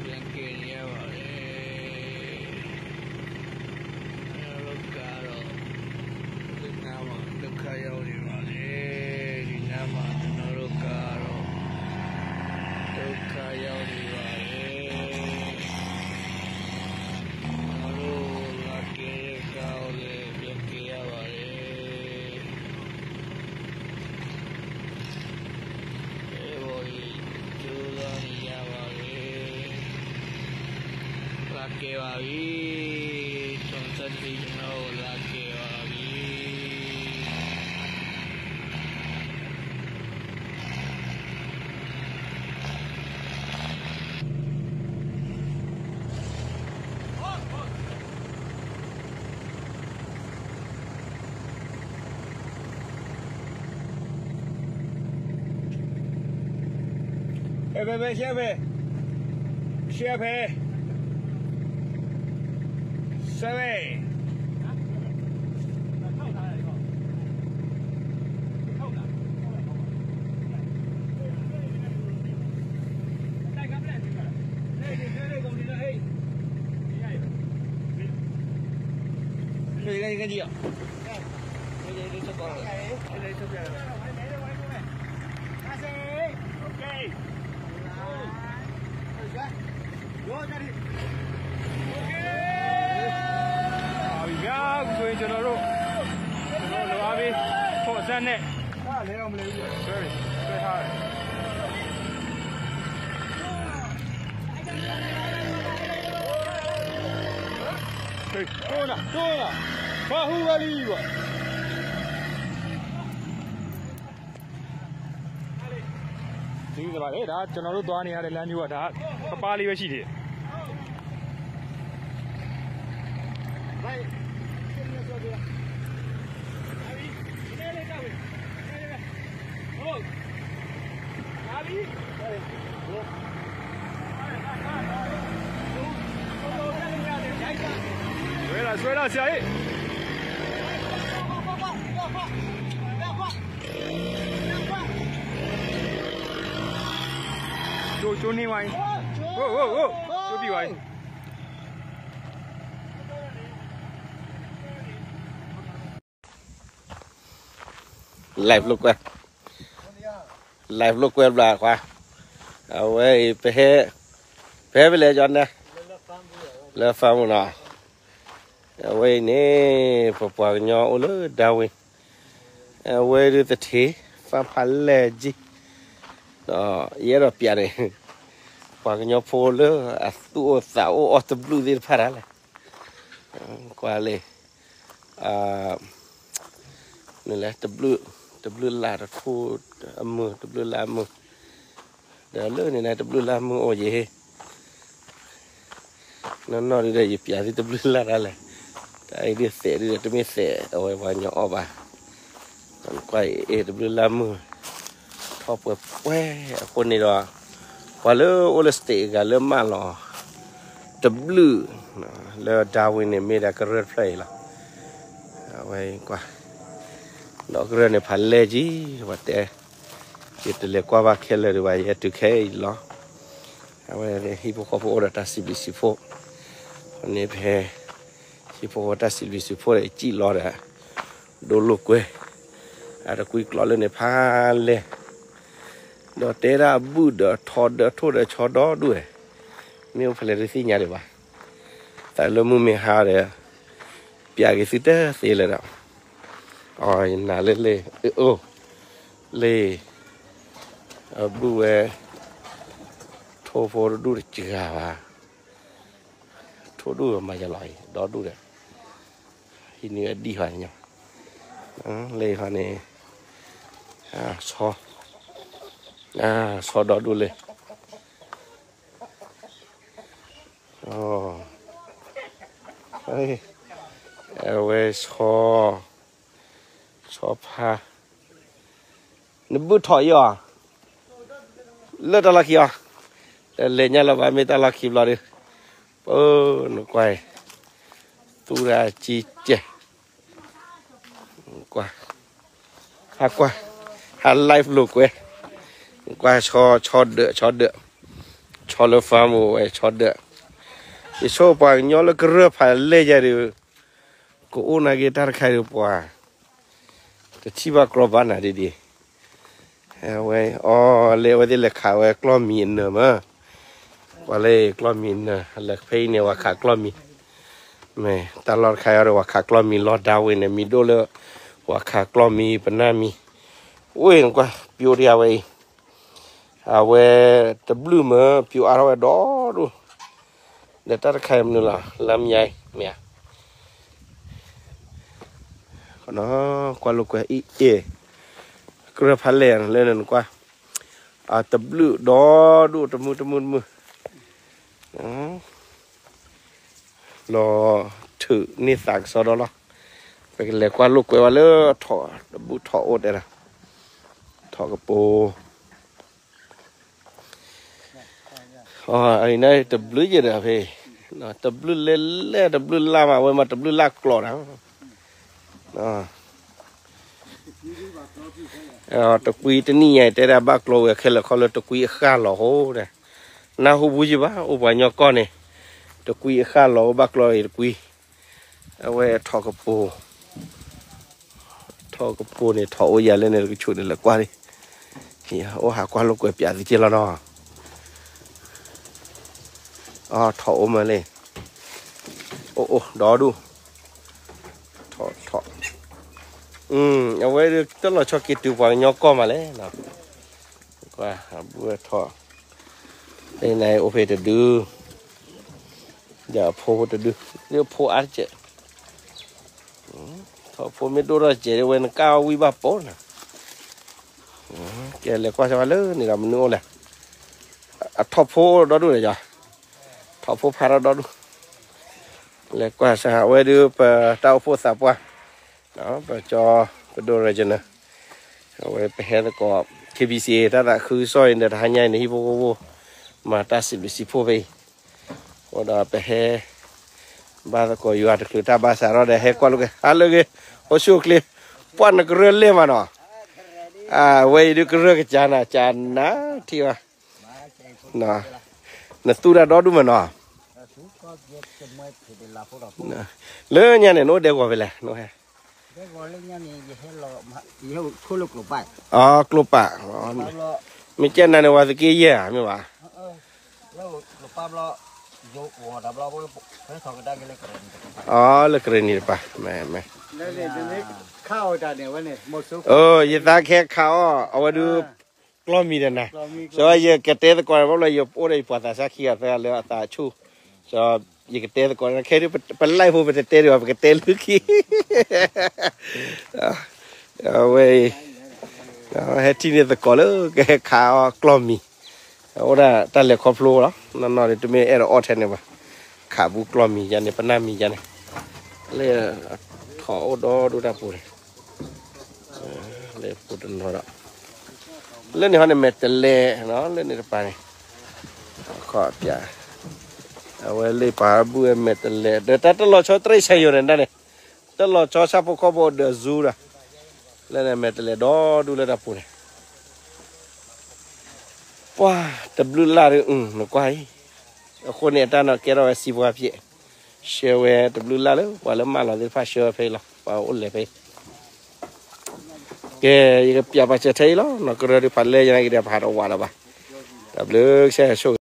ပြန်ကယ်နေရပါတယ်။ ကျွန်တော်တို့ကတော့ ဒီနားမှာ ဒုက္ခရောက်နေပါတယ်။ ဒီနားမှာ ကျွန်တော်တို့ကတော့ ဒုက္ခရောက်နေပါတယ်။ ကျွန်တော်တို့ လာကယ်တဲ့ကားကိုလည်း ပြန်ကယ်ရပါတယ်။ အဲဝေါ်ရီ ကြိုးစားနေရပါတယ်။ လာကယ်ပါပြီ။ ကျွန်တော်တို့ လာကယ်ပါပြီ။ ဖဲ ဖဲ ဖဲ ရှဲ ဖဲ ရှဲ ဖဲ ရှဲ ဖဲ ကဲ ကဲ ကဲ ကဲ ကဲ ပါပြီဗျာ အခုဆိုရင်ကျွန်တော်တို့ ကျွန်တော်တို့လိုအားပေး ဖို့စမ်းနဲ့ ဆွဲဆွဲထားတယ် ဟေး တိုးလာ တိုးလာ ဘာဟူပါလိမ့်ပေါ့ ဒီသဘာဝဒါကျွန်တော်တို့သွားနေရတဲ့လမ်းမျိုးကဒါကပါလေးပဲရှိသေးတယ်။ ဆွဲလာဆွဲလာဆရာကြီး ကျိုးကျိုးနှိဝါအံၤ ဟိဟိဟိကျိးဘံၣ်ဝါအံၤ live လိာ်ကွဲ live လိာ်ကွဲဘျါခွါ အဝဲအံၤ ပဟဲ ပဟဲဖဲလဲၣ်ကၠီန့ၣ် လၢ farm နီၤ အဝဲအံၤန့ၣ် ပပှၤကညီအိၣ်လၢ Darwin အဝဲဒုးသထ့ farm ဖးလဲၢ်ကၠံ ဒီးယအဲၣ်ဒိးပျးန့ၣ် ပှၤကညီဖိလၢအသူၣ်အိၣ်သးအိၣ်အီၣ်တဘျုးသ့ၣ်တဖၣ်ဒၣ်လဲၣ် ကွၢ်လံ နလဲၣ် တဘျုး တဘျုးလၢ်တထိ အမုၢ် တဘျုးလၢ်အမုၢ် ဒီးလၢန့ၣ်န့ၣ် တဘျုးလၢ်အမုၢ်အိၣ်ယဲၢ် နီၢ်နီၢ်ဒုးဒီးယပျးသုတဘျုးလၢ်ဒၣ်လဲၣ် တၢ်အံၤဒုးသဲးဒုးဒီးတမ့ၢ်သဲးအဝဲပှၤကညီအီၣ်ဘၣ် ကွၢ်အံၤတဘျုးလၢ်မုၢ် ထီၣ်ပှဲၤပှဲၤအဃိန့ၣ်ဒီး ပှၤလၢအိၣ်လၢ state အဂၤလၢမၢလီၤ တဘျုး လၢ Darwin န့ၣ် မ့ၢ်ဒၣ်ကရၢတဖျၢၣ်အံၤလီၤ အဝဲကွၢ် ဒီးကရၢန့ၣ်ဖးလဲၢ်ကၠံ ပှၤတဲ ယတလဲၤကွၢ်ဘၣ်ခဲလၢာ်ဒံးဘၣ် ယဟဲတုၤခဲအံၤလီၤ အဝဲဟံၣ်ဖိဃီဖိအိၣ်ဒီးတၢ်စံးဘျုးစံးဖှိၣ် န့ၣ်ဖဲ ဟံၣ်ဖိဃီဖိတၢ်စံးဘျုးစံးဖှိၣ်ဒီး ယစံၣ်လီၤဒီး ဒိလိာ်ကွဲ အတကွံကျိးလၢန့ၣ်ဖးလဲၢ် ဒီးတဲဒၣ်အဘုၣ်ဒီးထီဒီးထိၣ်ဒီးဆီဒီဒူၣ်ဝဲ မ့ၢ်အိၣ်ဖဲလဲၣ်တသ့ၣ်ညါဒံးဘၣ် သးလၢမုၢ်မ့ၢ်ဟါဒီး ပျးက့ၤသုတသ့လၢၤဒီး အီ ယနာ်လၢလ့ၣ် အိၣ် လ့ၣ် အဘုၣ်ဝဲ ထိၣ်ဖိတဒူၣ်တစှၤဘၣ် ထိၣ်ဒူၣ်မၤယလီၤအံၤ ဒီဒူၣ်ဒီး ဟံးန့ၢ်အဒံၣ်ဟီညါ လ့ၣ်ဟီန့ၣ် ဆီ ဆီဒီဒူၣ်လ့ၣ် အဝဲဆီ ဆီဖါ နဘုၣ်ထီၣ်အံၤအီၤ လၢတၢ်လီၢ်ခံအီၤ တလဲၤညါလၢၤဘၣ် မ့ၢ်တၢ်လီၢ်ခံဘျီဒီး ပၢနကွၢ် သူၣ်တၢ်ကံကဲ ကွၢ် ဟးကွၢ် ဟး live လိာ်ကွဲ ကွၢ်ဆီ ဆီဒၢး ဆီဒၢး ဆီလၢ farm အိၣ်ဝဲဆီဒၢး, ယဆိပှၤကညီလၢကရၢၢ်ဖးလဲၢ်ယၤဒီး ကအိၣ်နာ်က့တၢ်တခါဒီးပှၤ တထံၣ်ဘၣ်ကြီဘၣ်နၤဒ်ဒ်, အဝဲအီၤလဲၤ အဝဲသ့ၣ်လဲၤခးဝဲကျီၢ်မံအနၢၤမး, ပှၤလၢကျီၢ်မံအနၢၤ လဲၤဖဲအံၤန့ၣ် ပှၤခးကျီၢ်မံ, မ့ၢ်တၢ်လီၢ်တခါအံၤဒီး ပှၤခးကျီၢ်မံလီၢ်ဒၣ်ဝဲန့ၣ် မံၤဒိၣ်လၢ ပှၤခးကျီၢ်မံ ပနၢ်မံၤ, ဝဲနကွၢ် ပျိတယၤဝဲအံၤ အဝဲတဘျုးမ့ၢ်ပျိအါထီၣ်ဝဲဒီဒူၣ်, ဒီးတၢ်တခါအံၤမနုၤလီၤ လၢမယါအံၤ မ့ၢ်ဧါ, ကွၢ်လိာ်ကွဲအံၤအ့ၣ်, ကရၢၢ်ဖးလဲၢ်လၢနကွၢ်, အတဘျုးဒီဒူၣ်တမုၢ်တမုၢ်တမုၢ် လီၤထုးန့ၢ်သးကစီဒီလီၤ, ပကလဲၤကွၢ်လိာ်ကွဲဝဲလၢထိးတဘုထိးအိၣ်တဲဒၣ်, ထိးကပိၤ, အံၤန့ၣ်တဘျုးယဲၢ်ဒီးဖဲ, တဘျုးလဲၤလဲၣ် တဘျုးလၢ်မး အဝဲမးတဘျုးလၢ်ကျိးနၤ တကွံတနံၣ်ညါအံၤ တဲဒၣ်ဘၣ်ကျိးဝဲခဲလၢာ်ခီလၢတကွံအဃၣ်လီၤဟိဒီး, နၢ်ဟူဘူးယံၤဘၣ် အိၣ်ပှၤကညီကီၢ်န့ၣ်, တကွံအဃၣ်လီၤ အိၣ်ဘၣ်ကျိးအံၤတကွံ, အဝဲထိးကပိၤ, ထိးကပိၤန့ၣ် ထိးအိၣ်ယၤလၢန့ၣ် တကဆူးန့ၣ်လဲၤကွၢ်လံ, အိၣ်ဟးကွၢ်လိာ်ကွဲပၠးသုက့လီၤနီၤ, ထိးအိၣ်မးလံ, အိၣ်အိၣ်ဒီဒူၣ်, ထိးထိး အဝဲဒၣ်တလီၤဆီက့ၤတုၤပှၤကညီကီၢ်မးလဲၣ်, ကွၢ်အဘူၣ်ဝဲထိး, လၢနအိၣ်ဖဲတဒု, ဒီးအဖိတဒု, ဒီးအဖိအါတကဲး, ထိးဖိမ့ၢ်ဒိၣ်ထီၣ်စဲးဒ်ဝဲနကၢ်ဝံၣ်ဘၣ်ပိာ်နၤ, ကဲလဲၤကွၢ်စၢၤဝဲလၢန့ၣ်ဒီးမနုၤအိၣ်လဲၣ်, အထိးဖိဒီဒူၣ်ဒီးယၤ, ထိးဖိဖးထီၣ်ဒီဒူၣ်, လဲၤကွၢ်စၢၤဝဲဒုး ပတၢ်အိၣ်ဖှိၣ်သးပှၢ်, ပကၠီ ပဒိၣ် regional, အဝဲပဟဲသကိး K B C A တၢ်သးခုကစီၣ်အံၤဒီး တဟါညါအံၤန့ၣ် ဟံၣ်ဖိဃီဖိ မၤတၢ်စံးဘျုးစံးဖှိၣ်ဖဲအံၤ, အဃိဒီးပဟဲ ဘၣ်သကိးယွၤတချုးတၢ်ဘၣ်စးထီၣ်ဒီး ဟဲကွၢ်လိာ်ကွဲ ဟါလၢအဂ့ၤ, အိၣ်ဆူၣ်အိၣ်ချ့, ပှၢ်နကရၢၢ်လဲၢ်မးနီၤ, အဝဲအံၤဒုးကရၢၢ်ကစၢ်နၤ ကစၢ်နၤထံၣ်ဘၣ် နသူၣ်တၢ်ဒီဒူၣ်မးနီၤ, လၢညါန့ၣ် နအိၣ်ဒဲကဝီၤဖဲလဲၣ်, နဟဲ အကျိပာ်, မ့ၢ်ကဲနၤန့ၣ် ဝၤသက့ယဲၢ်ဧါ မ့ၢ်ဘၣ်, အလၢကရ့ၣ်နံၤတပၤ, ယသးကဟဲခးအီၣ် အဝဲဒုး ကျီၢ်မံၤဒီးနၤ, စီၤယကတဲသကိးဘၣ်ဘျီ ယအိၣ်ဒီးယပှၤသးစၢ်ခံဂၤသၢဂၤလၢအသးဆူၣ်, စီၤယကတဲသကိး ခဲဒုး ပ live ဖိ ပတတဲဒံးဘၣ် ပကတဲလၢခံ အဝဲအံၤ ဟဲထံၣ်န့ၢ်သကိးလၢကဟဲခးအီၣ်ကျီၢ်မံၤ, အိၣ်ဒၣ်တၢ်လဲၤခီဖျိလီၤ, နီၢ်နီၢ်ဒ်တမ့ၢ်အဲၣ်ဒိးအီၣ်ထဲန့ၣ်ဘၣ်, ခးဘူးကျီၢ်မံၤယါန့ၣ် ပနၢ်မံၤယါန့ၣ်, လၢထိးအိၣ်ဒီဒူၣ်တၢ်ပူၤန့ၣ်, လၢပူၤတနီၤဒီး, လၢန့ၣ်ဟီန့ၣ်မဲာ်တလဲၤ, လၢန့ၣ်တပၤန့ၣ်, ခီပၠး, အဝဲလၢပှၤဘူၣ်ဝဲမဲာ်တလဲၤ ဒီးတၢ်တလီၤဆီတရံးဆဲးယိာ်န့ၣ်ဒၣ်န့ၣ်, တလီၤဆီဆၣ်ဖိကီၢ်ဖိဒီး zoo ဒီး, လၢန့ၣ်မဲာ်တလဲၤဒီဒူၣ်လၢတၢ်ပူၤန့ၣ်, ပှၤတဘျုးလၢ်ဒီး နကွၢ်အံၤ, အဃိန့ၣ်အတၢ်နီၢ်ကဲထီၣ်ဝဲစံးပှၤဖျဲး, ဆှၢဝဲတဘျုးလၢ်လၢ ပှၤလၢမၢလီၤသ့ၣ်တဖၣ်ဆှၢဝဲဖဲအံၤလီၤ, ပှၤအိၣ်လဲၤဖဲအံၤ, ကဲ, ယကပျးပာ်စၢၤထဲအံၤလီၤ, နီၢ်ကရၢၢ်ဒုးဖးလဲၢ်ယါန့ၣ်က့ဒီး ပဟးတဝးလၢၤဘၣ်, တၢ်ဘျုးကစၢ်ယွၤဆိၣ်ဂ့ၤ